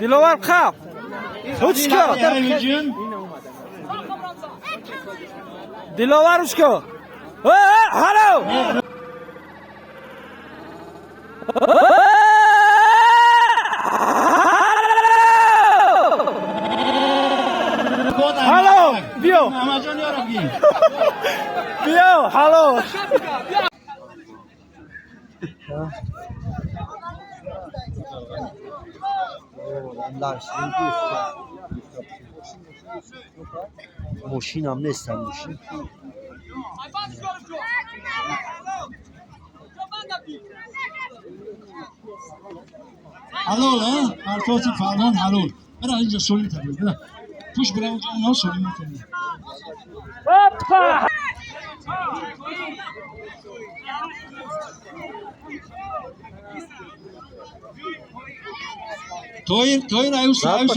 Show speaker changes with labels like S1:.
S1: Диловар, қап. Ручка. Диловар, ручка. Ҳало. Ҳало, биё. Биё, ҳало.
S2: Мошинам нестам, мошин.
S3: Ҳалол, артоси фармон ҳалол. Бира, инҷо солим табир, бира. Пуш, бира, онҷо онҳо солим метабир.
S1: Опа!
S3: Тоир, Тоир, аюс, аюс.